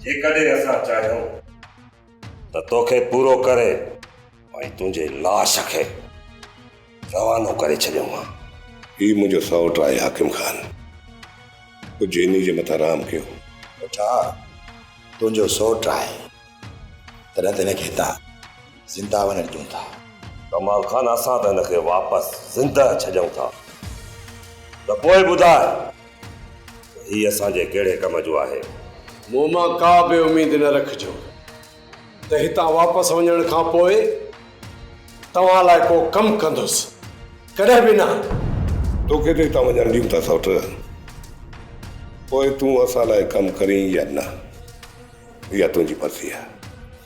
جيڪڏهن اسان چاهيون ته توکي پورو ڪري ۽ تنهنجي لاش کي روانو ڪري ڇڏيون ها. هي منهنجو سئوٽ آهي حاڪم خان. ڪجهه انهي جي مٿان رحم ڪيو. پوٺا تنهنجو سئوٽ آهي تڏهن ته هن کي هتان زنده وڃڻ ڏيون ٿا. ڪمال خان اسان ته هن کي واپس زنده ڇڏيون ٿا ته پوء ٻڌاء ته هي اسان جي ڪهڙي ڪم جو آهي. مون مان ڪا به اميد نه رکجو. ته هتان واپس وڃڻ کان پوء توهان لاء ڪو ڪم ڪندس. ڪڏهن به نه. توکي ته هتان وڃڻ ڏيون ٿا سئوٽ. پوء تون اسان لاء ڪم ڪرين يا نه، اها تنهنجي مرضي آهي.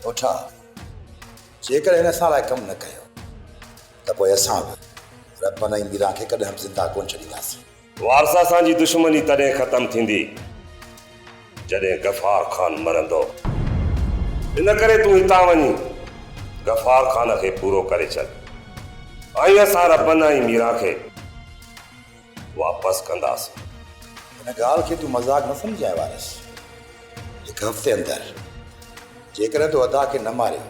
اوٺا، جيڪڏهن هن اسان لاء ڪم نه ڪيو ته پوء اسان به ربن ۽ ميران کي ڪڏهن به زنده ڪونه ڇڏينداسين. وارثه سان جي دشمني تڏهن ختم ٿيندي جڏهن غفار خان مرندو. ان ڪري تون هتان وڃي غفار خان کي پورو ڪري ڇڏ ۽ اسان ربنا ۽ ميران کي واپس ڪنداسين. هن ڳالهه کي تون مذاق نه سمجهجانء وارث. هڪ هفتي اندر جيڪڏهن تو ادا کي نه ماريو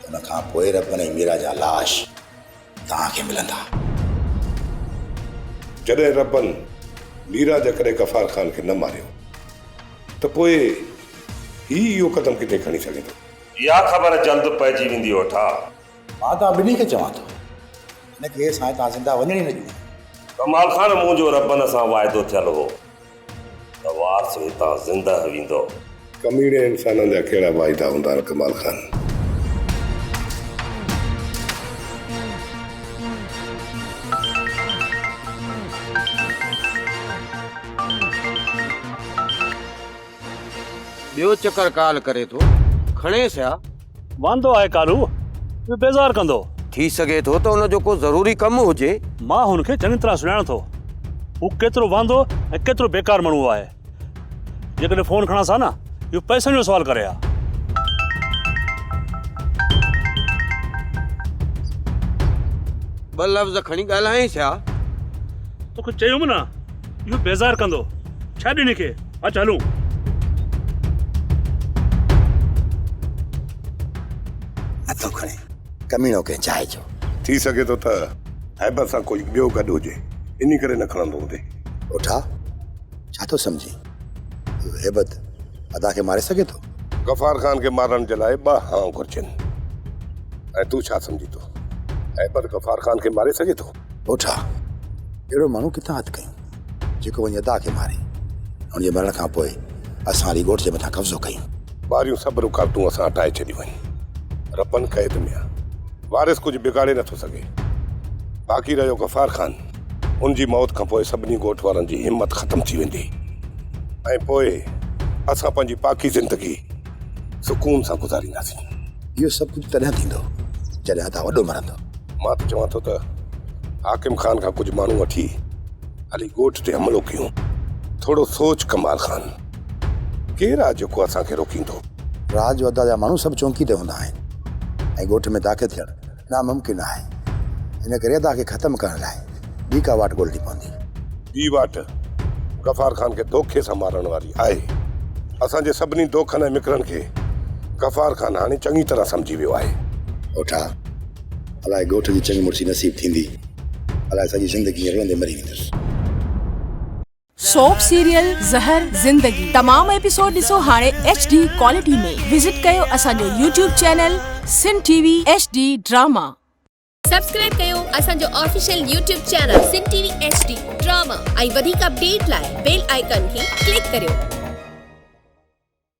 ته ان کان پوء ربن ۽ ميران جا لاش توهان کي ملندا. جڏهن ربن ميرا جا ڪڏهن غفار خان کي نه ماريو ته پوء هي اهو قدم ڪٿي کڻي سگهي ٿو؟ اها خبر جلد پئجي ويندي اوٺا. مان توهان ٻنهي کي چوان ٿو، هن کي اسان هتان زنده وڃڻ ئي نه ڏيون. ڪمال خان منهنجو ربن سان واعدو ٿيل هو ته وارث هتان زنده ويندو. ڪميڻي انسانن جا ڪهڙا واعدا هوندا آهن ڪمال خان. ٻيو چڪر ڪال ڪري ٿو کڻيس ها. واندو آهي ڪالو، اهو بيزار ڪندو. ٿي سگهي ٿو ته ان جو ڪو ضروري ڪم هجي. مان هن کي چڱي طرح سڃاڻان ٿو. هو ڪيترو واندو ۽ ڪيترو بيڪار ماڻهو آهي. جيڪڏهن فون کڻانس ها نه، اهو پئسن جو سوال ڪري ها. ٻه لفظ کڻي ڳالهائينس ها. توکي چيم نه، اهو بيزار ڪندو. ڇڏ هن کي، اچ هلون. نٿو کڻي، ڪميڻو ڪنهن جاء جو. ٿي سگهي ٿو ته هيبت سان ڪوئي ٻيو گڏ هجي، انهي ڪري نه کڻندو هوندي. اوٺا، ڇا ٿو سمجهين؟ اهو هيبت ادا کي ماري سگهي ٿو؟ غفار خان کي مارڻ جي لاء ٻه هانء گهرجن ۽ تون ڇا سمجهين ٿو؟ هيبت غفار خان کي ماري سگهي ٿو؟ اوٺا، اهڙو ماڻهو ڪٿان هٿ ڪيون، جيڪو وڃي ادا کي ماري. هن جي مرڻ کان پوء اسان وري ڳوٺ جي مٿان قبضو ڪيون. ٻاريون سڀ رڪاوٽون اسان هٽائي ڇڏيون آهن. ربن قيد ۾ آ. وارث ڪجهه بگاڙي نٿو سگهي. باقي رهيو غفار خان، ان جي موت کان پوء سڀني ڳوٺ وارن جي همت ختم ٿي ويندي ۽ پوء اسان پنهنجي باقي زندگي سڪون سان گذارينداسين. اهو سڀ ڪجهه تڏهن ٿيندو جڏهن ادا وڏو مرندو. مان ته چوان ٿو ته حاڪم خان کان ڪجهه ماڻهو وٺي هلي ڳوٺ تي حملو ڪيون. ٿورو سوچ ڪمال خان، ڪير آ جيڪو اسان کي روڪيندو؟ رات جو ادا جا ماڻهو سڀ چونڪي تي هوندا آهن ۽ ڳوٺ ۾ داخل ٿيڻ ناممڪن آهي. ان ڪري ادا کي ختم ڪرڻ لاء ٻي ڪا واٽ ڳولڻي پوندي. ٻي واٽ غفار خان کي دوکي سان مارڻ واري آهي. اسان جي سڀني دوکن ۽ مڪرن کي غفار خان هاڻي چڱي طرح سمجهي ويو آهي. اوٺا، الائي ڳوٺ جي چڱي مڙسي نصيب ٿيندي، الائي سڄي زندگي ائين رلندي مري ويندس. سوپ سيريل زهر زندگي تمام ايپيسوڊ ڏسو هاڻي ايڇ ڊي ڪوالٽي ۾ وزٽ ڪيو اسان جو YouTube channel Sindh T V H D drama. Subscribe ڪيو اسان جو official YouTube channel Sindh T V H D drama ۽ وڌيڪ اپڊيٽ لاء بيل آئيڪان کي ڪلڪ ڪريو.